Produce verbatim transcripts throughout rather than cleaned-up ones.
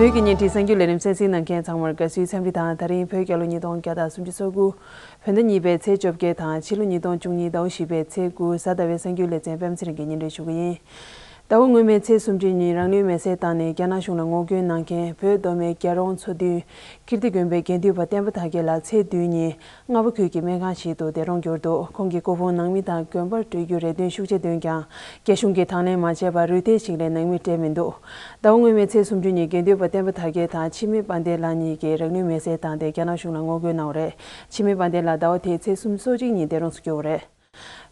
བོད་ཀྱི་བརྙན་འཕྲིན་གསར་འགྱུར་ལས་རིམ་གསན་གཟིགས་གནང་མཁན་ཚང་མར་དགའ་བསུའི་འཚམས་འདྲི་དང་། ད་རིང་བོད་རྒྱལ་ལོ་ཉིས་སྟོང་བརྒྱ་དང་སུམ་ཅུ་སོ་དགུ་བོད་ཟླ་གཉིས་པའི་ཚེས་བཅོ་བརྒྱད་དང་ཕྱི་ལོ་ཉིས་སྟོང་བཅུ་གཉིས་ཟླ་བ་བཞི་པའི་ཚེས་དགུ་གཟའ་ཟླ་བའི་གསར་འགྱུར་ལེ་ཚན་པད་མ་ཚེ་རིང་གིས་སྙན་སྒྲོན་ཞུ་གི་ཡིན། ཟླ་བ་སྔོན་མའི་ཚེས་སུམ་ཅུ་ཉིན་རང་ལུས་མེར་སྲེག་བཏང་ནས་རྒྱ་ནག་གཞུང་ལ་ངོ་རྒོལ་གནང་མཁན་བོད་མདོ་སྨད་རྒྱལ་རོང་མཚོ་མདུན་ཀིརྟི་དགོན་པའི་དགེ་འདུན་པ་བསྟན་པ་དར་རྒྱས་ལགས་ཚེས་བདུན་ཉིན་རྔ་བ་ཁུལ་གྱི་སྨན་ཁང་ཞིག་ཏུ་འདས་གྲོངས་གྱུར་འདུག་ཁོང་གི་སྐུ་ཕུང་ནང་མི་དང་དགོན་པར་སྤྲོད་རྒྱུའི་རེ་འདུན་ཤུགས་ཆེ་བཏོན་ཀྱང་རྒྱ་གཞུང་གིས་དང་ལེན་མ་བྱས་པར་རུས་ཐལ་ཞིག་ལས་ནང་མི་སྤྲད་མི་འདུག་ཟླ་བ་སྔོན་མའི་ཚེས་སུམ་ཅུ་ཉིན་དགེ་འདུན་པ་བསྟན་པ་དར་རྒྱས་དང་འཆི་མེད་དཔལ་ལྡན་ལགས་གཉིས་ཀྱིས་རང་ལུས་མེར་སྲེག་བཏང་སྟེ་རྒྱ་ནག་གཞུང་ལ་ངོ་རྒོལ་གནང་བ་རེད། འཆི་མེད་དཔལ་ལྡན་ལགས་ཟླ་བ་དེའི་ཚེས་སུམ་ཅུ་སོ་གཅིག་ཉིན་འདས་གྲོངས་སུ་གྱུར་བ་རེད།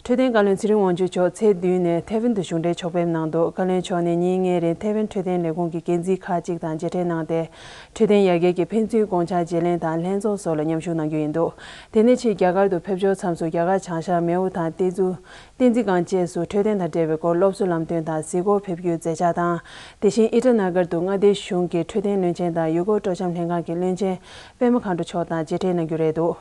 འཕྲོད་བསྟེན་བཀའ་བློན་ཚེ་རིང་དབང་ཕྱུག་མཆོག་ཚེས་བདུན་ནས་ཐེ་ཝན་དུ་གཞུང་འབྲེལ་ཕྱོགས་ཕེབས་གནང་འདུག་བཀའ་བློན་མཆོག་ནས་ཉིན་ལྔའི་རིང་ཐེ་ཝན་འཕྲོད་བསྟེན་ལས་ཁུངས་ཀྱི་འགན་འཛིན་ཁག་ཅིག་དང་མཇལ་འཕྲད་གནང་སྟེ། འཕྲོད་བསྟེན་ཡར་རྒྱས་ཀྱི་ཕན་ཚུན་དགོངས་འཆར་བརྗེ་ལེན་དང་ལྷན་ཚོགས་སོགས་ལ་མཉམ་ཞུགས་གནང་རྒྱུ་ཡིན་འདུག་དེ་ནས་ཕྱིས་རྒྱ་གར་དུ་ཕེབས་འབྱོར་མཚམས་སུ་རྒྱ་གར་བྱང་ཤར་མེའོ་དང་ཏེ་ཛུ། བསྟན་འཛིན་སྒང་བཅས་སུ་འཕྲོད་བསྟེན་དང་འབྲེལ་བའི་སྐོར་སློབ་གསོ་ལམ་སྟོན་དང་གཟིགས་སྐོར་ཕེབས་རྒྱུའི་མཛད་འཆར་དང་། དེ་བཞིན་ཨི་ཊ་ན་གར་དུ་མངའ་སྡེའི་གཞུང་གི་འཕྲོད་བསྟེན་བློན་ཆེན་དང་ཡུལ་སྐོར་སྤྲོ་འཆམ་ལྷན་ཁང་གི་བློན་ཆེན་པད་མ་མཁའ་འགྲོ་མཆོག་དང་མཇལ་འཕྲད་གནང་རྒྱུ་རེད་འདུག་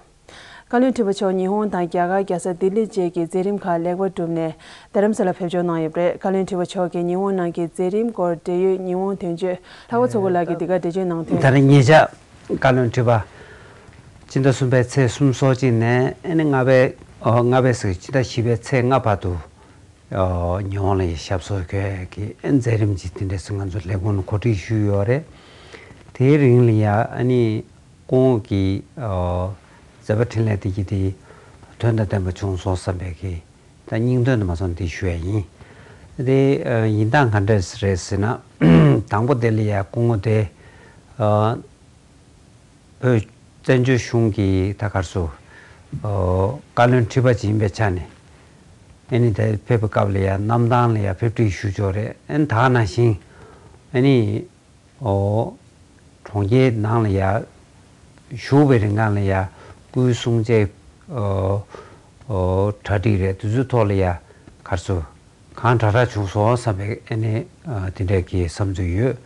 བཀའ་བློན་ཁྲི་པ་མཆོག་ཉི་ཧོང་དང་རྒྱ་གར་རྒྱལ་ས་ལྡི་ལི་བཅས་ཀྱི་མཛད་རིམ་ཁག་ལེགས་པར་གྲུབ་ནས་རྡ་རམ་ས་ལ་ཕེབས་འབྱོར་གནང་ཡོད་པ་རེད། བཀའ་བློན་ཁྲི་པ་མཆོག་གིས་ཉི་ཧོང་ནང་གི་མཛད་རིམ་སྐོར་འབྲེལ་ཡོད་ཉི་ཧོང་དོན་གཅོད་ལྷག་པ་མཚོ་སྒོ་ལགས་ཀྱིས་འདི་གར་འགྲེལ་བརྗོད་གནང་དོན། ད་རེས་ཉེ་ཆར་བཀའ་བློན་ཁྲི་པ་སྤྱི་ཟླ་གསུམ་པའི་ཚེས་སུམ་ཅུ་སོ་གཅིག་ནས་ཨ་ནི་ལྔ་པའི་ཨོ་ལྔ་པའི་ཚེས་སྤྱི་ཟླ་བཞི་པའི་ཚེས་ལྔ་བར་དུ་ཨོ་ཉི་ཧོང་ལ་ཞབས་སོར་འཁོད་ཀྱི་མཛད་རིམ་ཅིག་དེ་འདྲ་ཞིག་ང་ཚོ་ལས་ཁུངས་ནས་གོ་སྒྲིག་ཞུས་ཡོད་རེད། དེའི་རིང་ལ་ཡ་ཨ་ནི་སྐུ་ངོ་གི་ཨོ་མཛད་པ་འཕྲིན་ལས་དེ་གྱིས་དེ་དོན་དང་ལྡན་པ་བྱུང་སོང་བསམ་པའི་གི་ད་སྙིང་དོན་དུ་མ་སོང་དེ་ཞུ་ཡ་ཡིན། དེ་ཨ་ཡིན་སྟངས་ག་འདྲ་རེད་ཟེར་ན། དང་པོ་དེ་ལ་ཡ་སྐུ་ངོ་དེ་ཨ་བོད་བཙན་བྱོལ་གཞུང་གི་ད་གར་སོ་ཨོ་བཀའ་བློན་ཁྲི་པ་ཅིག་ཡིན་པའི་ཆ་ནས་ཨ་ནི་དེ་ཕེབས་པའི་སྐབས་ལ་ཡ་གནམ་ཐང་ལ་ཡ་ཕེབས་འཁྲིད་ཞུས་ཆོག་རེད། ཨ་ནི་ད་ག་ནང་བཞིན་ཨ་ནི་ཨོ་གྲོང་ཁྱེར་ནང་ལ་ཡ་བཞུགས་པའི་རིང་གང་ལ་ཡ་སྐུའི་གསུང་བཤད་ཨོ་ཨོ་གྲ་སྒྲིག་རེད། དེ་ཚོའི་ཐོག་ལ་ཡ་གར་སོ་གང་དྲག་དྲག་བྱུང་སོང་བསམ་པའི་ཨ་ནི་ཨ་དེ་འདྲའི་གི་བསམ་ཚུལ་ཡོད།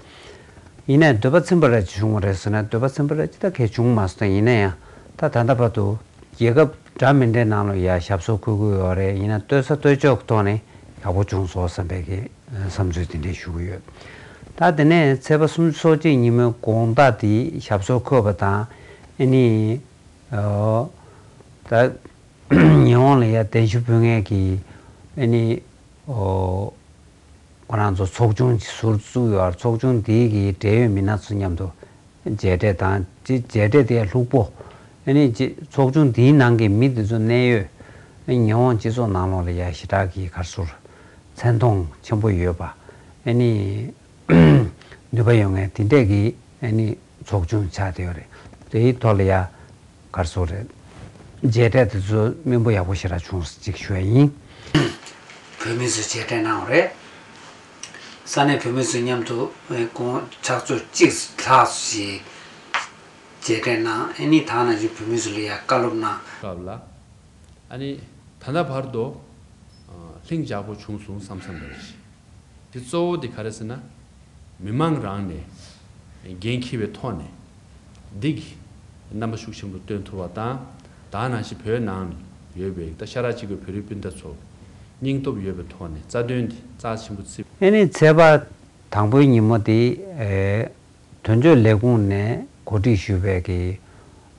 ཡིན་ནའི་འདོད་པ་ཚིམ་པ་ར་ཅིག་བྱུང་བ་རེད་ཟེར་ན་འདོད་པ་ཚིམ་པ་ར་ཅིག་ད་གས་བྱུང་མ་སོང་། ཡིན་ན་ཡང་ད་ད་ལྟ་བར་དུ་རྒྱལ་ཁབ་འདྲ་མི་འདྲའི་ནང་ལ་ཡ་ཞབས་སོར་འཁོད་ཀྱི་ཡོད་རེད། ཡིན་ན་ལྟོས་ས་ལྟོས་ཕྱོགས་ཐོག་ནས་ཡག་པོ་བྱུང་སོང་བསམ་པའི་གི་བསམ་ཚུལ་དེ་འདྲ་ཞུ་གི་ཡོད། ད་དེ་ནས་ཚེས་པ་སུམ་ཅུ་སོ་གཅིག་ཉིན་མོའི་དགོང་དག་དེ་ཞབས་སོར་འཁོད་པ་དང་ཨ་ནི་ཨོ་ད་ཉི་ཧོང་ལ་ཡ་གདན་ཞུ་ཕུལ་མཁན་གྱི་ཨ་ནི་ཨོ་ཁོ་རང་ཚོ་ཚོགས་ཆུང་ཞིག་ཟུར་བཙུགས་ཡོད། ཚོགས་ཆུང་དེའི་གི་འབྲེལ་ཡོད་མི་སྣ་ཚོ་མཉམ་དུ་མཇལ་འཕྲད་དང་ཅི་མཇལ་འཕྲད་དེ་ལྷུག་པོ་ཨ་ནི་ཅི་ཚོགས་ཆུང་དེའི་ནང་གི་མི་དེ་ཚོ་གནད་ཡོད་ཨ་ཉི་ཧོང་སྤྱི་ཚོགས་ནང་ལོགས་ལ་ཡ་ཞེ་དྲག་གི་གར་སོ་མཚན་མཐོང་ཆེན་པོ་ཡོད་པ་ཨ་ནི་ནུས་པ་ཡོད་མཁན་དེ་འདྲས་ཀྱི་ཨ་ནི་ཚོགས་ཆུང་ཆགས་བསྡད་ཡོད་རེད། དེའི་ཐོག་ལ་ཡ་གར་སོ་རེད། མཇལ་འཕྲད་དེ་ཚོ་སྨིན་པོ་ཡག་པོ་ཞེ་དྲག་བྱུང་ཅིག་ཞུ་ཡ་ཡིན། བོད་མི་ཚོས་མཇལ་འཕྲད་གནང་བ་རེད། ས་གནས་བོད་མི་ཚོ་མཉམ་དུ་ཁོང་ཕྱག་ཚོད་གཅིག་ལྷག་ཞིག་མཇལ་འཕྲད་གནང་། ཨ་ནི་ད་ནང་བཞིན་བོད་མི་ཚོ་ལ་ཡ་བཀའ་སློབ་གནང་། སྐབས་ལ་ཨ་ནི་ད་ལྟ་བར་དུ་ལྷིང་འཇགས་པོ་བྱུང་སོང་བསམ་བསམ་རེད། དེ་གཙོ་བོ་དེ་ག་རེ་ཟེར་ན། མི་མང་རང་ནས་འགན་འཁྱེར་བའི་ཐོག་ནས་འདི་གི་རྣམ་པ་ཤུགས་ཆེན་པོ་སྟོན་ཐུབ་པ་དང་། ད་ནང་བཞིན་བོད་ནང་ཡོད་པའི་ད་ཤ་ཁྲག་གཅིག་པའི་བོད་རིགས་སྤུན་ཟླ་ཚོ་སྙིང་སྟོབས་ཡོད་པའི་ཐོག་ནས་རྩ་དོན་འདི་རྩ་ཆེན་པོ་བརྩིས། ཨ་ནི་ཚེས་པ་དང་པོའི་ཉིན་མོ་དེ་ཨེ་དོན་གཅོད་ལས་ཁུངས་ནས་གོ་སྒྲིག་ཞུས་པའི་གི་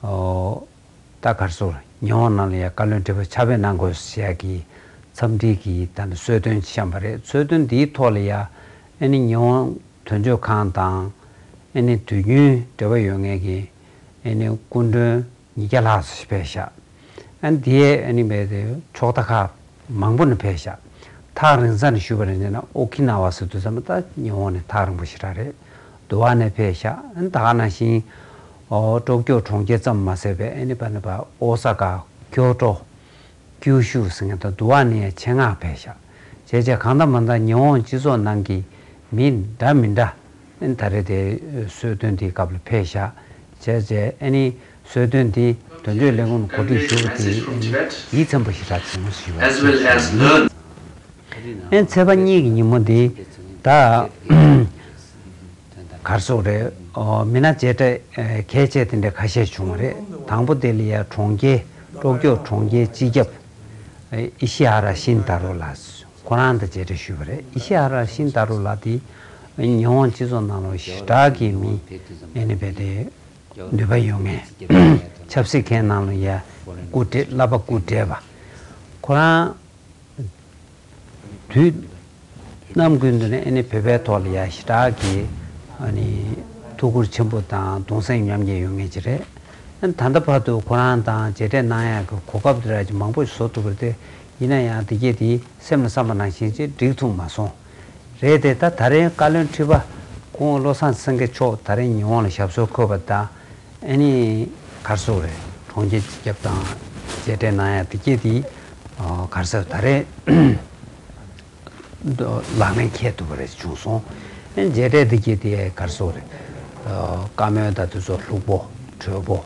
ཨོ་ད་གར་སོ་ཉི་ཧོང་ནང་ལ་ཡ་བཀའ་བློན་ཁྲི་པ་ཕྱག་ཕེབས་གནང་དགོས་ཟེར་ཡ་གི་འཚམས་འདྲི་གི་ད་ནི་གསོལ་སྟོན་བཤམས་པ་རེད། གསོལ་སྟོན་འདིའི་ཐོག་ལ་ཡ་ཨ་ནི་ཉི་ཧོང་དོན་གཅོད་ཁང་དང་ཨ་ནི་དུས་རྒྱུན་འབྲེལ་བ་ཡོད་མཁན་གྱི་ཨ་ནི་སྐུ་མགྲོན་ཉིས་བརྒྱ་ལྷག་ཙམ་ཕེབས་ཤག་ཨ་ནི་དེའི་ཨ་ནི་མེད་དེ་ཕྱོགས་མཐའ་ཁག་མང་པོ་ནས་ཕེབས་ཤག་ཐག་རིང་ས་ནས་ཞུས་པ་རེད་ཟེར་ན་ཨོ་ཁི་ན་ཝ་ཟེར་དུས་ཙམ་པ་ད་ཉི་ཧོང་ནས་ཐག་རིང་པོ་ཞེ་དྲག་རེད། དུ་བ་ནས་ཕེབས་ཤག་ཨ་ནི་ད་ག་ནང་བཞིན་ཨོ་ཀྲོ་ཀྱོ་གྲོང་ཁྱེར་ཙམ་མ་ཟད་པའི་ཨ་ནི་པ་ནི་པ་ཨོ་ས་ཀ་ཀྱོ་ཀྲོ། ཀྱུ་ཤུ་ཟེར་མཁན་དང་དུ་བ་ནས་ཆེད་མངགས་ཕེབས་ཤག་བྱས་བྱས་གང་ལྟར་མ་ལྟར་ཉི་ཧོང་སྤྱི་ཚོགས་ནང་གི་མི་འདྲ་མི་འདྲ་ཨ་ནི་ད་རེས་དེ་གསོལ་སྟོན་དེའི་སྐབས་ལ་ཕེབས་ཤག་བྱས་བྱས་ཨ་ནི་གསོལ་སྟོན་དེ་དོན་གཅོད་ལས་ཁུངས་ནས་གོ་སྒྲིག་ཞུས་པ་དེ་ཨ་ནི་ཡིད་ཚིམ་པ་ཞིག་རག་བྱུང་ཞུ་བ་ཞིག་ཡིན། ཨ་ནི་ཚེས་པ་གཉིས་ཀྱི་ཉིན་མོ་དེ་ད། གར་སོགས་རེད། ཨོ་མི་སྣ་མཇལ་འཕྲད་ཨེ་གལ་ཆེ་དེ་འདྲ་ཁ་ཤས་བྱུང་བ་རེད། དང་པོ་དེ་ལ་ཡ་གྲོང་ཁྱེར་ཀྲོ་ཀྱོ་གྲོང་ཁྱེར་སྤྱི་ཁྱབ་ཨེ་ཨི་ཤི་ཧ་ར་ཤིན་ཏཱ་རོ་ལགས་ཁོ་རང་དང་མཇལ་འཕྲད་ཞུས་པ་རེད། ཨི་ཤི་ཧ་ར་ཤིན་ཏཱ་རོ་ལགས་དེ་ ཉི་ཧོང་སྤྱི་ཚོགས་ནང་ལ་ཞེ་དྲག་གི་མི་ཨེ་ནི་བས་དེ་ནུས་པ་ཡོད་མཁན། ཆབ་སྲིད་མཁན་ནང་ལ་ཡ་སྐུ་བགྲེས་བསླབ་པ་སྐུ་བགྲེས་པ་ཁོ་རང་དུས་ནམ་ཀུན་ཏུ་ནས་ཨེ་ནི་བོད་པའི་ཐོག་ལ་ཡ་ཞེ་དྲག་གི་ཨ་ནི་ཐུགས་ཁུར་ཆེན་པོ་དང་གདུང་སེམས་མཉམ་སྐྱེད་ཡོད་མཁན་ཅིག་རེད། ད་ལྟ་བར་དུ་ཁོ་རང་དང་མཇལ་འཕྲད་གནང་ཡག་གི་གོ་སྐབས་དེ་འདྲ་ཅིག་མང་པོ་ཞིག་བཟོ་ཐུབ་པ་རེད་དེ། ཡིན་ན་ཡང་དེ་གས་དེ་སེམས་ལ་བསམ་པ་ནང་བཞིན་ཅིག་འགྲིག་ཐུབ་མ་སོང་། རེད་དེ། ད་ད་རིང་བཀའ་བློན་ཁྲི་པ་ཁོང་བློ་བཟང་སེང་གེ་མཆོག་ད་རིང་ཉི་ཧོང་ལ་ཞབས་སོར་འཁོད་པ་དང་། ཨ་ནི་ག་རེ་ཟེར་དགོས་རེད། གྲོང་ཁྱེར་སྤྱི་ཁྱབ་དང་མཇལ་འཕྲད་གནང་ཡག་དེ་གས་དེ་ག་རེ་ཟེར། ད་རེས་ལག་ལེན་འཁེལ་ཐུབ་པ་རེད་བྱུང་སོང་། ཨ་ནི་མཇལ་འཕྲད་དེ་གས་དེ་ག་རེ་ཟེར་དགོས་རེད། བཀའ་མོལ་དང་དེ་ཚོ་ལྷུག་པོ་དྲོད་པོ།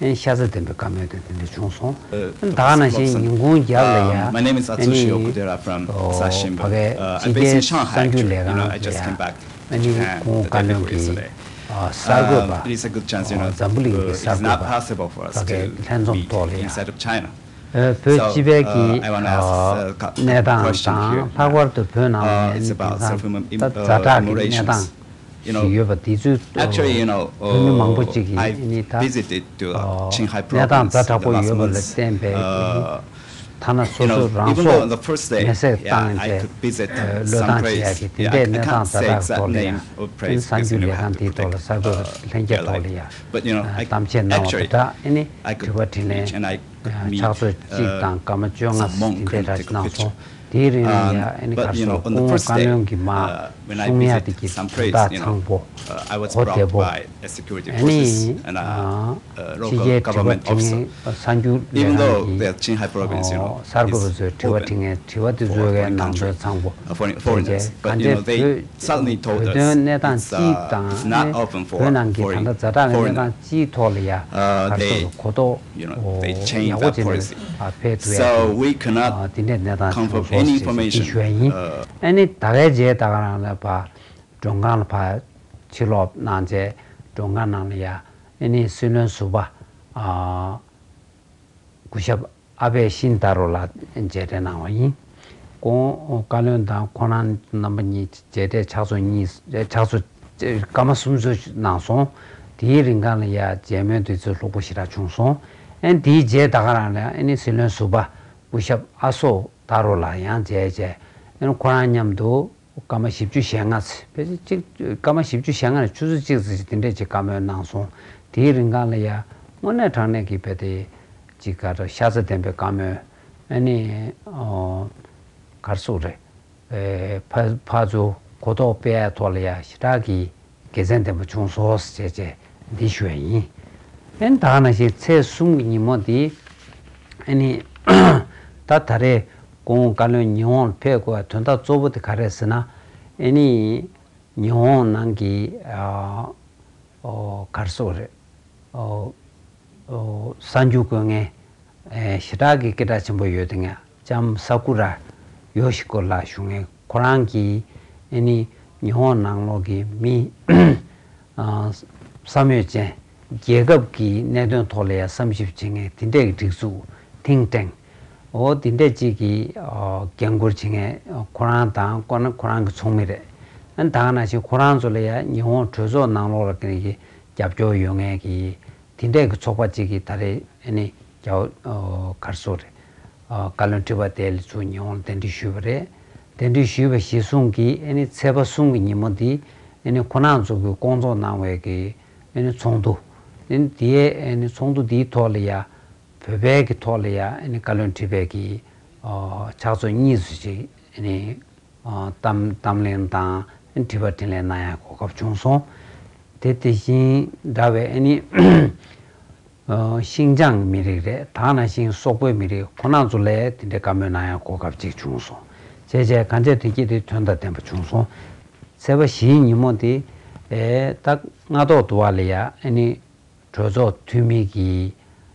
ཨེ་ཤ་ཚ་ལྡན་པའི་བཀའ་མོལ་དེ་དེ་འདྲ་བྱུང་སོང་། ཨ་ནི་ད་ག་ནང་བཞིན་ཉིན་གུང་རྒྱབ་ལ་ཡ། Um, my name is Atsushi Okudera from Asahi Shimbun. ཕ་གའི་Uh, I'm སྤྱི་based in རྒྱལ་Shanghai, གསར་འགྱུར་actually. ལས You know, ཁང་I just ལ་ཡ། came back ཨ་ནི་Japan གོང་the བཀའ་day བློན་before གྱི་yesterday. ཨ་གསར་འགོད་Um, པ། it is a good chance, you know, འཛམ་བུ་གླིང་གི uh, it གསར་is འགོད་not པ། possible for us ཕ་གའི་to ལྷན་འཛོམས་meet ཐོག་ལ་ཡ། Inside of China. ཨ་བོད་So, སྤྱི་པའི་གི་uh, I wanna ask ཨ་a cou- གནས་སྟངས་question དང་here. ལྷག་པར་དུ་བོད་ནང་ལ་Uh, ཡ་it's ཨ་ནི་about དེང་སང་self-immo- ད uh, ཛ་དྲག་གི་གནས་immolations. སྟངས། You know, ཞིག་ཡོད་པ་དེ་ཚོའི་ཐོག་actually, you know, བོད་མི་མང་པོ་uh, ཅིག་གིས་I ཨ་ནི་ད་visited to, uh, ཨ་Qinghai གནས་སྟངས་province ཛ་དྲག་the པོ་last ཡོད་པ་ལ་month. བརྟེན་པའི་ཨ་ནི་Uh, ཐ་ན་སོ་you know, སོ་རང་even though on the སྲོག་first day, མེ་བསྲེགས་yeah, བཏང་I བྱས་could visit ཨ་བློས་some བཏང་བྱེད་ཡག་གི་དེ་འདྲའི་གནས་སྟངས་ཛ་དྲག་གི་ཐོག་ལ་ཡ་དེང་སང་གསར་འགྱུར་ལས་ཁང་དེའི་ཐོག་ལ་གསར་འགོད་ལྷན་རྒྱས་ཐོག་ལ་ཡ་ཨ་གཏམ་བཤད་གནང་བ་དེ་དག་ཨ་ནི་དྲི་བ་དྲིས་ལན་ཕྱག་ཚོད་གཅིག་དང་སྐར་མ་བཅོ་ལྔ་དེ་འདྲའི་ར་གནང་སོང་། དེའི་རིང་ལ་ཡ་ཨ་ནི་ག་རེ་ཟེར། སྐུ་ངོ་བཀའ་བློན་གྱིས་མར་གསུང་ཡག་དེ་གི་དོན་དག་ཚང་པོ་གོ་བདེ་པོ་ཨ་ནི་ཕྱི་རྒྱལ་དྲི་བ་དྲི་མཁན་གསར་འགྱུར་ལས་ཁང་གི་གསར་འགོད་པ་ཚོས་དྲི་བ་དྲི་མཁན་དྲི་བ་དེ་ཚོའི་གའི་ནང་དོན་ཚང་པོ་གོ་བྱས། གང་ཅི་བོད་བོད་དོན་གནས་སྟངས་སྤྱིའི་དང་ནས་བོད་ནང་གི་ད་ལྟ་ཛ་དྲག་གི་གནས་སྟངས་སྤྱིའི་ཐོག་ལ་ཡ་ག་རེ་ཟེར། གོ་རྟོགས་ཡག་པོ་བྱས་ནས་ཕེབས་ཐུབ་ཡག་གི་དེ་འདྲའི་གནས་སྟངས་བྱུང་སོང་ཞེས་ཞུ་ཡ་ཡིན། ཨ་ནི་ད་གའི་རྗེས་ད་ག་རང་ལ་ཕར་མགྲོན་ཁང་ལ་ཕར་ཕྱིར་ལོག་གནང་བྱས། མགྲོན་ཁང་ནང་ལ་ཡ་ཨ་ནི་སྲིད་བློན་ཟུར་པ་སྐུ་ཞབས་ཨ་བྷེ་ཤིན་ཏཱ་རོ་ལགས་མཇལ་འཕྲད་གནང་བ་ཡིན། ཁོང་བཀའ་བློན་དང་ཁོང་རང་རྣམ་པ་གཉིས་མཇལ་འཕྲད་ཕྱག་ཚོད་གཉིས་ཕྱག་ཚོད་སྐར་མ་སུམ་ཅུ་གནང་སོང་། དེའི་རིང་གང་ལ་ཡ་མཇལ་མོལ་དུས་ཚོད་ལྷུག་པོ་ཞེ་དྲག་བྱུང་སོང་། ཨ་ནི་དེའི་རྗེས་ད་ག་རང་ལ་ཨ་ནི་སྲིད་བློན་ཟུར་པ་སྐུ་ཞབས་ཨ་སོག་ཏཱ་རོ་ལགས་ཡང་མཇལ་བྱས། ཨ་ནི་ཁོ་རང་མཉམ་དུ་སྐར་མ་བཞི་བཅུ་ཞེ་ལྔ་ཙམ་ཕལ་ཆེར་གཅིག་སྐར་མ་བཞི་བཅུ་ཞེ་ལྔ་ནས་ཆུ་ཚོད་གཅིག་ཙམ་ཞིག་དེ་འདྲས་ཅིག་བཀའ་མོལ་གནང་སོང་། དེའི་རིང་གང་ལ་ཡ་དངོས་གནས་དྲང་གནས་ཀྱི་བས་དེ་ཅིག་ག་རེ་ཤ་ཚ་ལྡན་པའི་བཀའ་མོལ། ཨ་ནི་ཨོ་ག་རེ་ཟེར་དགོས་རེད། ཨེ་ཕར་ཕར་ཚུར་གོ་རྟོགས་སྤེལ་ཡ་ཐོག་ལ་ཡ་ཞེ་དྲག་གི་དགེ་མཚན་ལྡན་པ་བྱུང་སོང་ཞེས་བྱས་འདི་ཞུ་ཡ་ཡིན། ཨ་ནི་ད་ག་ནང་བཞིན་ཚེས་གསུམ་གྱི་ཉིན་མོ་འདི་ཨ་ནི་ད་ད་རེས་སྐུ་ངོ་བཀའ་བློན་ཉི་ཧོང་ལ་ཕེབས་དགོས་པའི་དོན་དག་གཙོ་བོ་དེ་ག་རེ་རེད་ཟེར་ན། ཨ་ནི་ཉི་ཧོང་ནང་གི་ཨ་ཨོ་ག་རེ་ཟེར་དགོས་རེད། ཨོ་ཨོ་གསར་འགྱུར་འགོད་མཁན་ཨེ་ཞེ་དྲག་གི་སྐད་གྲགས་ཆེན་པོ་ཡོད་དེ་ངས་ལྕམ་ས་ཀུ་ར་ཡོ་ཤི་ཀོ་ལགས་ཞུ་མཁན་ཁོ་རང་གིས་ཨ་ནི་ཉི་ཧོང་ནང་ལོགས་ཀྱི་མི་ཨ་བསམ་ཡོད་ཅན་རྒྱལ་ཁབ་ཀྱི་གནད་དོན་ཐོག་ལ་ཡང་བསམ་ཞིབ་བྱེད་མཁན་དེ་འདྲས་ཀྱི་སྒྲིག་འཛུགས་ཐིང་ཀྲེང་འོ་དེ་འདྲས་ཅིག་གི་ཨ་འགན་འཁུར་བྱེད་མཁན་ཁོ་རང་དང་ཁོ་ན་ཁོ་རང་གི་ཚོགས་མི་རེད། ཨ་ནི་ད་ག་ནང་བཞིན་ཁོ་རང་ཚོ་ལ་ཡང་ཉི་ཧོང་གྲོས་ཚོགས་ནང་ལོགས་ལ་ཀྱི་རྒྱབ་སྐྱོར་ཡོད་མཁན་གྱི་དེ་འདྲས་ཀྱི་ཚོགས་པ་གཅིག་གིས་ད་རེས་ཨ་ནི་རྒྱ་ཨོ་ག་རེ་ཟེར་དགོས་རེད། ཨ་བཀའ་བློན་ཁྲི་པ་དེ་ལ་ཚུར་ཉི་ཧོང་ལ་གདན་འདྲེན་ཞུས་པ་རེད། གདན་འདྲེན་ཞུས་པ་གཞིར་བཟུང་གིས་ཨ་ནི་ཚེས་པ་གསུམ་གྱི་ཉིན་མོ་འདི་ཨ་ནི་ཁོ་རང་ཚོ་གིས་བསྐོང་ཚོགས་གནང་བའི་གི་ཨ་ནི་ཚོགས་འདུ་ཨ་ནི་དེའི་ཨ་ནི་ཚོགས་འདུ་འདིའི་ཐོག་ལ་ཡ་བོད་པའི་གི་ཐོག་ལ་ཡ་ཨ་ནི་བཀའ་བློན་ཁྲི་པའི་གི་ཨ་ཕྱག་ཚོད་གཉིས་ཙམ་ཅིག་ཨ་ནི་ཨ་གཏམ་གཏམ་གླེང་དང་དྲི་བ་དྲིས་ལན་གནང་ཡ་གོ་སྐབས་བྱུང་སོང་། དེ་དེ་བཞིན་འདྲ་བའི་ཨ་ནི་ཨ་ཤིན་ཅང་གི་མི་རིགས་རེད། ད་ག་ནང་བཞིན་སོག་པོའི་མི་རིགས་ཁོ་རང་ཚོ་ལ་དེ་འདྲའི་བཀའ་མོལ་གནང་ཡ་གོ་སྐབས་ཅིག་བྱུང་སོང་། བྱས་བྱས་གང་བྱས་དེ་སྐྱིད་དེ་དོན་དང་ལྡན་པ་བྱུང་སོང་། ཚེས་པ་བཞིའི་ཉིན་མོ་དེ་ཨེ་ད་སྔ་ཐོག་ཏུ་བ་ལ་ཡ་ཨ་ནི་གྲོས་ཚོགས་འཐུས་མི་གི་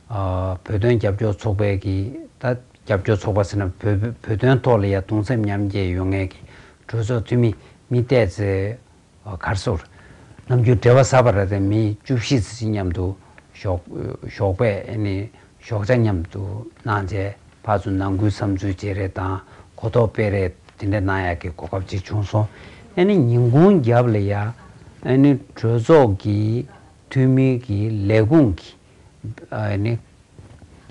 ཨ་བོད་དོན་རྒྱབ་སྐྱོར་ཚོགས་པའི་གི་ད་རྒྱབ་སྐྱོར་ཚོགས་པ་ཟེར་ན་བོད་བོད་དོན་ཐོག་ལ་ཡ་གདུང་སེམས་མཉམ་སྐྱེད་ཡོད་མཁན་གྱི་གྲོས་ཚོགས་འཐུས་མི་མི་བལྟས་ཚེ་གར་སོར། ནམ་རྒྱུན་འབྲེལ་བ་ཟབ་པ་རེད་དེ་མི་བཅུ་བཞི་ཙམ་མཉམ་དུ་ཞོགས་ཞོགས་པས་ཨ་ནི་ཞོགས་ཇ་མཉམ་དུ་གནང་རྗེས་ཕར་ཚུར་ནང་ཁུལ་བསམ་ཚུལ་བརྗེ་རེས་དང་གོ་རྟོགས་སྤེལ་རེས་དེ་འདྲ་གནང་ཡག་གི་གོ་སྐབས་ཅིག་བྱུང་སོང་། ཨ་ནི་ཉིན་གུང་རྒྱབ་ལ་ཡ་ཨ་ནི་གྲོས་ཚོགས་ཀྱི་འཐུས་མི་གི་ལས་ཁུངས་ཀྱི་ཨ་ནི་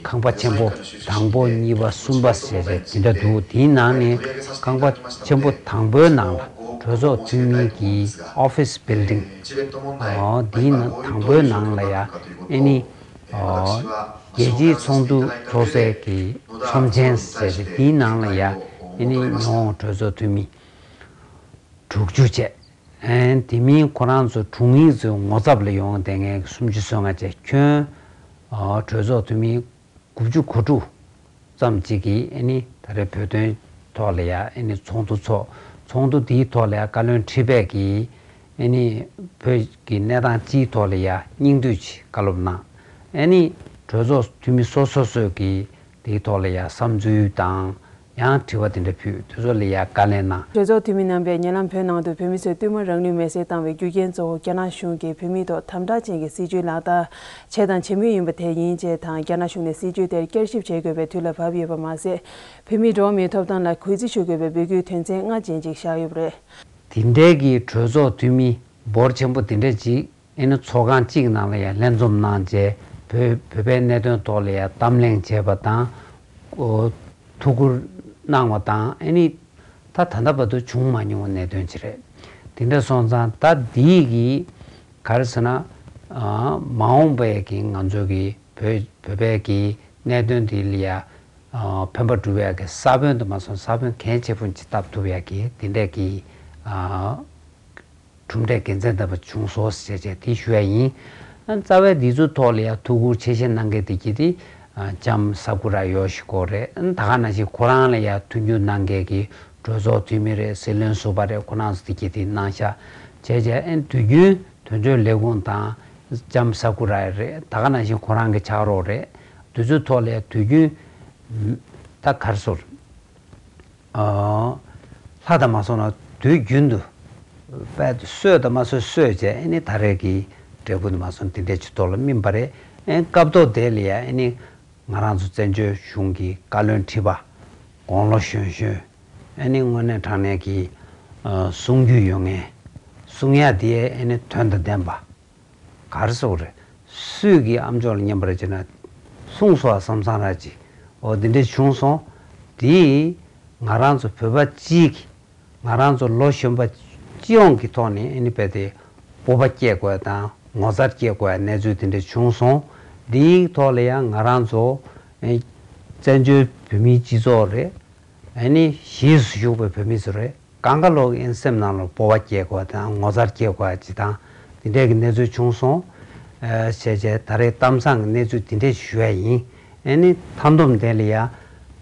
ཁང་པ་ཆེན་པོ་དང་པོ་གཉིས་པ་གསུམ་པ་ཟེར་རེད། དེ་འདྲ་འདུག་དེའི་ནང་ནས་ཁང་པ་ཆེན་པོ་དང་པོའི་ནང་ལ་གྲོས་ཚོགས་འཐུས་མི་གི་ཨོ་ཕིས་བིལ་ཌིང་ཨོ་དེའི་ནང་དང་པོའི་ནང་ལ་ཡ་ཨ་ནི་ཨོ་རྒྱལ་སྤྱིའི་ཚོགས་འདུ་ཚོགས་སའི་གི་ཚོམས་ཆེན་ཟེར་རེད། དེའི་ནང་ལ་ཡ་ཨ་ནི་ཉི་ཧོང་གྲོས་ཚོགས་འཐུས་མི་དྲུག་ཅུ་བྱས། ཨན་དེ་མིན་ཁོ་རང་ཚོ་དྲུང་ཡིག་ཚོའི་ངོ་ཚབ་ལ་ཡོང་བསྡད་མཁན་སུམ་ཅུ་སོ་ལྔ་བྱས། ཁྱོན་ཨ་གྲོས་ཚོགས་འཐུས་མི་དགུ་བཅུ་གོ་དྲུག་ཙམ་ཅིག་གིས་ཨ་ནི་ད་རེས་བོད་དོན་ཐོག་ལ་ཡ་ཨ་ནི་ཚོགས་འདུ་ཚོགས། ཚོགས་འདུ་འདིའི་ཐོག་ལ་ཡ་བཀའ་བློན་ཁྲི་པས་ཀྱིས་ཨ་ནི་བོད་ཀྱི་གནས་སྟངས་སྤྱིའི་ཐོག་ལ་ཡ་སྙིང་བསྡུས་ཅིག་བཀའ་སློབ་གནང་། ཨ་ནི་གྲོས་ཚོགས་འཐུས་མི་སོ་སོ་སོས་ཀྱིས་དེའི་ཐོག་ལ་ཡ་བསམ་ཚུལ་དང་། ཡང་དྲི་བ་དེ་འདྲ་ཕུལ། དེ་ཚོ་ལ་ཡ་བཀའ་ལན་གནང་། གྲོས་ཚོགས་འཐུས་མི་རྣམ་པས་ཉེ་ལམ་བོད་ནང་དུ་བོད་མི་ཚོས་བསྟུད་མར་རང་ལུས་མེར་སྲེག་བཏང་བའི་རྒྱུ་རྐྱེན་གཙོ་བོ་རྒྱ་ནག་གཞུང་གིས་བོད་མིའི་ཐོག་དམ་དྲག་ཅན་གྱི་སྲིད་བྱུས་ལག་བསྟར་བྱས་དང་བྱེད་མུས་ཡིན་པ་དེ་ཡིན་ཅེས་དང་། རྒྱ་ནག་གཞུང་ནས་སྲིད་བྱུས་དེར་བསྐྱར་ཞིབ་བྱེད་དགོས་པའི་དུས་ལ་བབས་ཡོད་པ་མ་ཟད། བོད་མིའི་འགྲོ་བ་མིའི་ཐོབ་ཐང་ལ་གུས་བརྩི་ཞུ་དགོས་པའི་འབོད་སྐུལ་དོན་ཚན་ལྔ་ཅན་ཅིག་བཞག་ཡོད་པ་རེད། དེ་འདྲའི་གི་གྲོས་ཚོགས་འཐུས་མི་འབོར་ཆེན་པོ་དེ་འདྲ་ཅིག་ཨེ་ནི་ཚོགས་ཁང་གཅིག་ནང་ལ་ཡང་ལྷན་འཛོམས་གནང་རྗེས་བོད་བོད་པའི་གནད་དོན་ཐོག་ལ་ཡང་གཏམ་གླེང་བྱས་པ་དང་། ཨོ་ཐུགས་ཁུར་གནང་བ་དང་། ཨེ་ནི་ད་ད་ལྟ་བར་དུ་བྱུང་མ་མྱོང་བའི་གནད་དོན་ཅིག་རེད། དེ་འདྲ་སོང་ཙང་ད་འདིའི་གི་ག་རེ་ཟེར་ན། ཨ་མ་འོངས་པའི་གི་ང་ཚོ་གི་བོད་བོད་པའི་གི་གནད་དོན་འདི་ལ་ཡང་ཨ་ཕན་པ་སྒྲུབ་ཡག་གི་ས་བོན་དུ་མ་སོང་ས་བོན་གལ་ཆེ་པོ་ཅིག་བཏབ་ཐུབ་ཡག་གི་དེ་འདྲས་ཀྱི་ཨ་གྲུབ་འབྲས་དགེ་མཚན་ལྡན་པ་བྱུང་སོང་ཞེས་བྱས་དེ་ཞུ་ཡ་ཡིན། ཨ་རྩ་བའི་འདི་ཚོ་ཐོག་ལ་ཡང་ཐུགས་ཁུར་ཆེ་བཞེས་གནང་མཁན་དེ་གྱིས་དེ་ཨ་ལྕམ་ས་ཀུ་ར་ཡོ་ཤི་ཀོ་རེད། ཨ་ད་ག་ནང་བཞིན་ཁོ་རང་ལ་ཡང་མཐུན་འགྱུར་གནང་མཁན་གྱི་གྲོས་ཚོགས་འཐུས་མི་རེད། སྲིད་བློན་ཟུར་པ་རེད། ཁོ་རང་ཚོ་དེ་གྱིས་དེ་གནང་ཤག་བྱས་བྱས། ཨ་དུས་རྒྱུན་དོན་གཅོད་ལས་ཁུངས་དང་ལྕམ་ས་ཀུ་ར་རེད། ད་ག་ནང་བཞིན་ཁོ་རང་གི་ཕྱག་རོགས་རེད། དེ་ཚོའི་ཐོག་ལ་ཡང་དུས་རྒྱུན་ད་གར་སོར། ཨ་ལྷ་དང་མ་སོང་ན་དུས་རྒྱུན་དུ་དཔལ་དུ་གསོས་དང་མ་གསོས་གསོས་བྱས། ཨེ་ནི་ད་རེས་ཀྱི་འབྲས་བུ་དུ་མ་སོང་དེ་འདྲས་ཀྱི་ཐོག་ལ་སྨིན་པ་རེད། ཨེ་སྐབས་ཐོག་དེ་ལ་ཡ་ཨེ་ནི་ང་རང་ཚོ་བཙན་བྱོལ་གཞུང་གི་བཀའ་བློན་ཁྲི་པ་དགུང་ལོ་གཞོན་གཞོན། ཨེ་ནི་དངོས་གནས་དྲང་གནས་ཀྱི་ཨ་གསུང་རྒྱུ་ཡོད་མཁན། གསུང་ཡ་དེ་ཨེ་ནི་དོན་དང་ལྡན་པ། ག་རེ་ཟེར་དགོས་རེད། སུས་ཀྱི་ཨམ་ཅོག་ལ་ཉན་པ་རེད་ཅེ་ན། གསུངས་སོང་བསམ་བསམ་ར་ཅིག་འོ་འདི་འདྲས་བྱུང་སོང་། དེས་ང་རང་ཚོ་བོད་པ་སྤྱིའི་གི་ང་རང་ཚོ་ལོ་གཞོན་པ་སྤྱི་ཡོངས་ཀྱི་ཐོག་ནས་ཨེ་ནི་རྦད་དེ་སྤོབས་པ་སྐྱེ་དགོས་དང་ངོ་མཚར་སྐྱེ་དགོས་གནས་ཚུལ་དེ་འདྲས་བྱུང་སོང་། འདིའི་ཐོག་ལ་ཡང་ང་རང་ཚོ་ཨེ་བཙན་བྱོལ་བོད་མིའི་སྤྱི་ཚོགས་རེད། ཨེ་ནི་གཞིས་སུ་བཞུགས་པའི་བོད་མི་ཚོ་རེད། གང་ག་ལོག་ཨེ་སེམས་ནང་ལ་སྤོབས་པ་སྐྱེ་དགོས་དང་ངོ་མཚར་སྐྱེ་དགོས་ཅིག་དང་དེ་འདྲས་ཀྱི་གནས་ཚུལ་བྱུང་སོང་། ཨ་བྱས་བྱས་ད་རེས་གཏམ་བཟང་གི་གནས་ཚུལ་དེ་འདྲས་ཞུ་ཡ་ཡིན། ཨེ་ནི་མཐའ་སྡོམ་དེ་ལ་ཡ་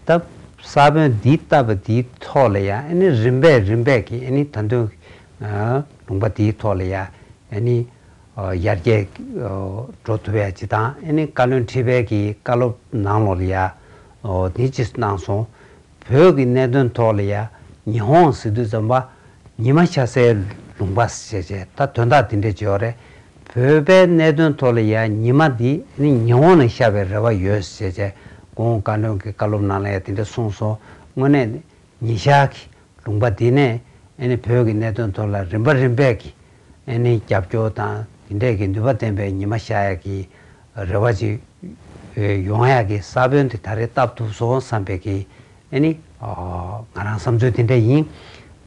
ད་ས་བོན་འདི་བཏབ་པ་འདིའི་ཐོག་ལ་ཡ་ཨེ་ནི་རིམ་པས་རིམ་པས་ཀྱི་ཨེ་ནི་ད་དུང་ཨ་ལུང་པ་འདིའི་ཐོག་ལ་ཡ་ཨེ་ནི་ཨ་ཡར་རྒྱས་ཨ་འགྲོ་ཐུབ་ཡ་ཅིག་དང་། ཨེ་ནི་བཀའ་བློན་ཁྲི་པའི་གི་བཀའ་སློབ་ནང་ལོགས་ལ་ཡ་ཨོ་དེ་ཅིག་གནང་སོང་། བོད་ཀྱི་གནད་དོན་ཐོག་ལ་ཡ་ཉི་ཧོང་ཟེར་དུས་ཙམ་པ་ཉི་མ་ཤར་སའི་ལུང་པ་ཞེས་བྱས་ད་དོན་དག་དེ་འདྲས་བརྗོད་རེད། བོད་པའི་གནད་དོན་ཐོག་ལ་ཡ་ཉི་མ་འདི་ནི་ཉི་ཧོང་ནས་ཤར་བའི་རེ་བ་ཡོད་ཞེས་བྱས་གོང་བཀའ་བློན་གྱི་བཀའ་སློབ་ནང་ལ་ཡ་དེ་འདྲས་གསུངས་སོང་། དངོས་གནས་ཉི་ཤར་གྱི་ལུང་པ་འདི་ནས་ཨེ་ནི་བོད་ཀྱི་གནད་དོན་ཐོག་ལ་རིམ་པ་རིམ་པས་ཀྱི་ཨེ་ནི་རྒྱབ་སྐྱོར་དང་དེ་འདྲས་ཀྱི་ནུས་པ་ལྡན་པའི་ཉི་མ་ཤར་ཡག་གི་རེ་བ་ཅིག་ཡོང་ཡག་གི་ས་བོན་དེ་ད་རེས་བཏབ་ཐུབ་སོང་བསམ་པའི་གི་ཨེ་ནི་ང་རང་བསམ་ཚུལ་དེ་འདྲ་ཡིན།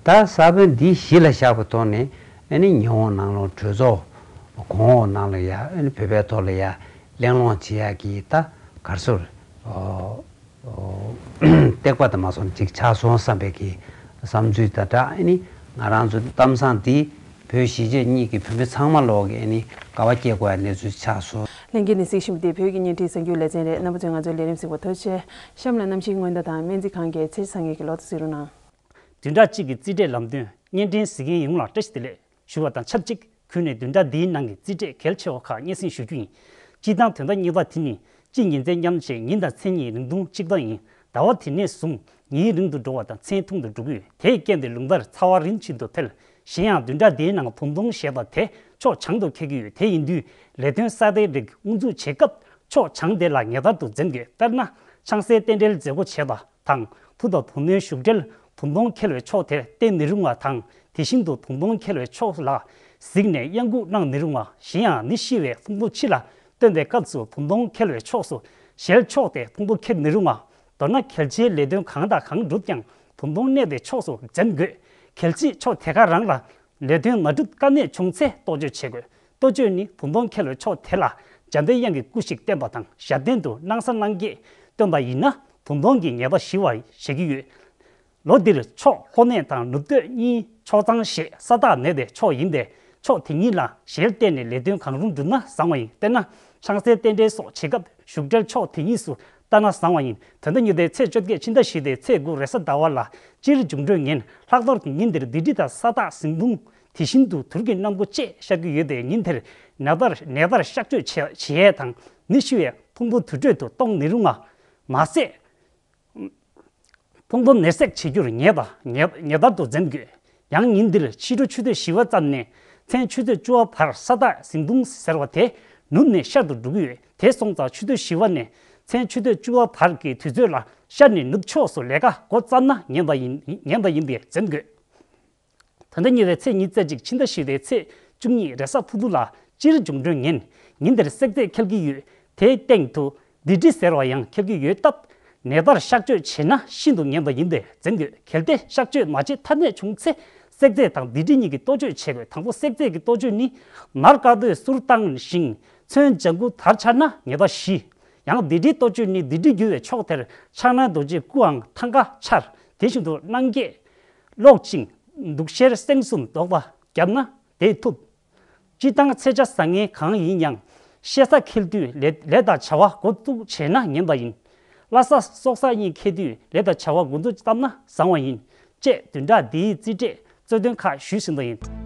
ད་ས་བོན་འདི་གཞི་ལ་བཞག་པའི་ཐོག་ནས་ཨེ་ནི་ཉི་ཧོང་ནང་ལོགས་གྲོས་ཚོགས་གོང་འོག་ནང་ལ་ཡ་ཨེ་ནི་བོད་པའི་ཐོག་ལ་ཡ་གླེང་སློང་བྱེད་ཡག་གི་ད་ག་རེ་ཟེར། བཏེགས་པ་དང་མ་སོང་ཅིག་ཆགས་སོང་བསམ་པའི་གི་བསམ་ཚུལ་དང་སྦྲགས། ཨེ་ནི་ང་རང་ཚོ་གཏམ་བཟང་འདི་བོད་གཞིས་བྱེས་གཉིས་ཀྱི་བོད་མི་ཚང་མ་ལོག་གི་ཨེ་ནི་དགའ་བ་སྐྱེ་དགོས་ཡ་གནས་ཚུལ་ཆགས་སོང་། ལྷན་རྒྱས་ནས་གཟིགས་བཞིན་པ་འདི་བོད་ཀྱི་བརྙན་འཕྲིན་གསར་འགྱུར་ལེ་ཚན་རེད། རྣམ་པ་ཚོས་ང་ཚོའི་ལས་རིམ་གཟིགས་པར་ཐུགས་རྗེ་ཆེ། གཤམ་ལ་གནམ་གཤིས་སྔོན་བརྡ་དང་སྨན་རྩིས་ཁང་གི་ཚེས་གྲངས་ཀྱི་ལོ་ཐོ་གཟིགས་རོགས་གནང་། བདུན་ཕྲག་གཅིག་གི་རྩིས་སྤྲོད་ལམ་སྟོན། བརྙན་འཕྲིན་གཟིགས་མཁན་ཡོངས་ལ་བཀྲ་ཤིས་བདེ་ལེགས། ཞུ་བ་དང་ཆབས་ཅིག་ཁུལ་ནས་བདུན་ཕྲག་འདིའི་ནང་གི་རྩིས་སྤྲོད་གལ་ཆེ་བ་ཁག་སྙན་སེང་ཞུ་རྒྱུ་ཡིན། སྤྱིར་བཏང་དོན་དག་གཉིས་པ་དེ་ནི་དཔྱིད་ཉི་ཚེས་མཉམ་བྱེད་ཉིན་དང་མཚན་ཉིད་རིང་ཐུང་གཅིག་རྐྱང་ཡིན། ཟླ་བ་དེ་ནས་བཟུང་ཉིན་རིང་དུ་འགྲོ་བ་དང་མཚན་ཐུང་དུ་འགྲོ་གི་ཡོད། དེས་རྐྱེན་པས་ལུང་པར་ཚ་བ་རིམ་བཞིན་དུ་འཕེལ། གཞན་ཡང་བདུན་ཕྲག་འདིའི་ནང་ད་དུང་ཞེས་པ་དེ་ཕྱོགས་བྱང་དུ་འཁེལ་གྱི་ཡོད། དེ་ཡིན་དུས་ལས་དོན་གསར་པའི་རིགས་དབུ་འཛུགས་བྱེད་སྐབས་ཕྱོགས་བྱང་དེ་ལ་ངེས་པར་དུ་འཛེམ་དགོས། དཔེར་ན། ཆང་སའི་རྟེན་འབྲེལ་མཛད་སྒོ་བྱེད་པ། དང་། ཐུགས་དང་ཐུགས་སྣང་ཞུགས་འབྲེལ་ད་དུང་འཁེལ་བའི་ཕྱོགས་དེར་བརྟེན་མི་རུང་བ་དང་། དེ་བཞིན་དུ་བུམ་སྟོང་འཁེལ་བའི་ཕྱོགས་ལ་གཟིགས་ནས་གཡང་འགུགས་གནང་ནི་རུང་བ། གཞན་ཡང་ནི་ཤི་བའི་ཕུང་པོ་ཕྱི་ལ་བཏོན་པའི་སྐབས་སུ་བུམ་སྟོང་འཁེལ་བའི་ཕྱོགས་སུ་ཞལ་ཕྱོགས་ཏེ་ཕུང་པོ་ཁྱེར་ནི་རུང་བ། མདོར་ན་འཁེལ་བྱའི་ལས་དོན་གང་དང་གང་བསྒྲུབས་ཀྱང་བུམ་སྟོང་གནས་པའི་ཕྱོགས་སུ་འཛེམ་དགོས། འཁེལ་བྱའི་ཕྱོགས་དེ་ག་རང་ལ་ལས་དོན་མ་འགྲུབ་དཀའ་གནད་བྱུང་ཚེ་གཏོ་བཅོས་བྱེད་དགོས། གཏོ་བཅོས་ནི་བུམ་སྟོང་འཁེལ་བའི་ཕྱོགས་དེ་ལ་འཇམ་པའི་དབྱངས་ཀྱི་སྐུ་ཞིག་བསྟན་པ་དང་ཞབས་བརྟན་དུ་སྣང་ས་སྣང་བརྒྱད་བཏོན་པ་ཡིན་ན་བུམ་སྟོང་གི་ཉེས་པ་ཞི་བར་བྱེད་ཀྱི་ཡོད། ལོ་འདིར་ཕྱོགས་ལྷོ་གནས་དང་ནུབ་སྟོད་གཉིས་ཕྱོགས་གཙང་ཞེས་ས་བདག་གནས་པའི་ཕྱོགས་ཡིན་པས་ཕྱོགས་དེ་གཉིས་ལ་ཞལ་བལྟས་ནས་ལས་དོན་གང་རུང་བསྒྲུབས་ན་བཟང་བ་ཡིན། དཔེར་ན་ལྷང་སའི་རྟེན་འབྲེལ་སོགས་བྱེད་སྐབས་བཞུགས་གྲལ་ཕྱོགས་དེ་གཉིས་སུ་བལྟ་ན་བཟང་བ་ཡིན། ད་ལྟ་ཉི་ཟླའི་ཚེས་བཅོ་བརྒྱད་ཕྱི་ཟླ་བཞི་པའི་ཚེས་དགུ་རེས་གཟའ་ཟླ་བ་ལ་སྤྱིར་འབྱུང་འཕྲོད་ངན། ལྷག་པར་དུ་ཉིན་འདིར་སྡིག་སྒྲིབ་དང་ས་བདག་གཟིངས་ཐུང་དེ་བཞིན་དུ་དུར་གྱི་སྣམ་བུ་བཅས་ཤར་གྱི་ཡོད་པས་ཉིན་དེར་ནད་བརྟག་ནད་བརྟག་གཤག་བཅོས་བྱེད་བྱེད་ཡས་དང་ནད་ཤི་བའི་ཕུང་པོ་དུར་ཁྲོད་དུ་གཏོང་ནི་རུང་བ། མ་ཟད། ཕུང་པོ་ནད་སེལ་བྱེད་རྒྱུར་ངེས་པ་ངེས་ངེས་པར་དུ་འཛེམ་དགོས། ཡང་ཉིན་འདིར་ཕྱི་དྲོ་ཆུ་ཚོད་བཞི་པ་ཙམ་ནས་མཚན་ཆུ་ཚོད་བཅུ་པ་བར་ས་བདག་གཟིངས་ཐུང་ཟེར་བ་དེ་ནུབ་ནས་ཤར་དུ་འགྲོ་གི་ཡོད། དེ་སོང་ཙང་ཆུ་ཚོད་བཞི་པ་ནས་མཚན་ཆུ་ཚོད་བཅུ་པ་བར་གྱི་དུས་ཚོད་ལ་ཤར་ནས་ནུབ་ཕྱོགས་སུ་ལས་ཀ་འགོ་བརྩམས་ན་ངན་པ་ཡིན་ངན་པ་ཡིན་པས་འཛེམ་དགོས། ད་ལྟ་ཉེ་བའི་ཚེས་ཉི་ཤུ་རྩ་གཅིག་ཕྱི་ཟླ་བཞི་པའི་ཚེས་བཅུ་གཉིས་རེས་གཟའ་ཕུར་བུ་ལ་སྤྱིར་འབྱུང་འཕྲོད་ངན། ཉིན་དེར་བསྲེག་རྫས་འཁེལ་གྱི་ཡོད། དེའི་སྟེང་དུ་སྡིག་སྒྲིབ་ཟེར་བ་ཡང་འཁེལ་གྱི་ཡོད་སྟབས་ནད་བརྟག་གཤག་བཅོས་བྱས་ན་ཤིན་ཏུ་ངན་པ་ཡིན་པས་འཛེམ་དགོས། གལ་ཏེ་གཤག་བཅོས་མ་བྱེད་ཐབས་མེད་བྱུང་ཚེ་བསྲེག་རྫས་དང་སྡིག་སྒྲིབ་གཉིས་ཀྱི་གཏོ་བཅོས་བྱེད་དགོས། དང་པོ་བསྲེག་རྫས་ཀྱི་གཏོ་བཅོས་ནི་མར་དཀར་པོས་གསུར་བཏང་ཞིང་ཚོན་ལྗང་གུ་དར་འཆར་ན་ཉེས་པ་ཞི། ཡང་སྡིག་སྒྲིབ་གཏོ་བཅོས་ནི་སྡིག་སྒྲིབ་རྒྱུ་བའི་ཕྱོགས་དེར་ཕྱག་ན་རྡོ་རྗེའི་སྐུའང་ཐང་ག་འཆར། དེ་བཞིན་དུ་སྣང་བརྒྱད་ཀློག་ཅིང་དུག་ཤེལ་སེང་གསུམ་འདོགས་པ་བརྒྱབ་ན་དེས་ཐུབ། སྤྱིར་བཏང་ཚེས་ཆ་བཟང་ངན་གང་ཡིན་ཡང་ཤེས་བྱ་འཁེལ་དུས་ལས་ལས་དང་བྱ་བ་འགོ་བཙུགས་བྱས་ན་ངན་པ་ཡིན། བླ་གཟའ་སྲོག་གཟའ་གཉིས་འཁེལ་དུས་ལས་དང་བྱ་བ་འགོ་འཛུགས་བཏང་ན་བཟང་བ་ཡིན། ཅེས་བདུན་ཕྲག་འདིའི་རྩིས་འབྲས་རྩོད་དོན་ཁག་ཞུས་ཟིན་པ་ཡིན།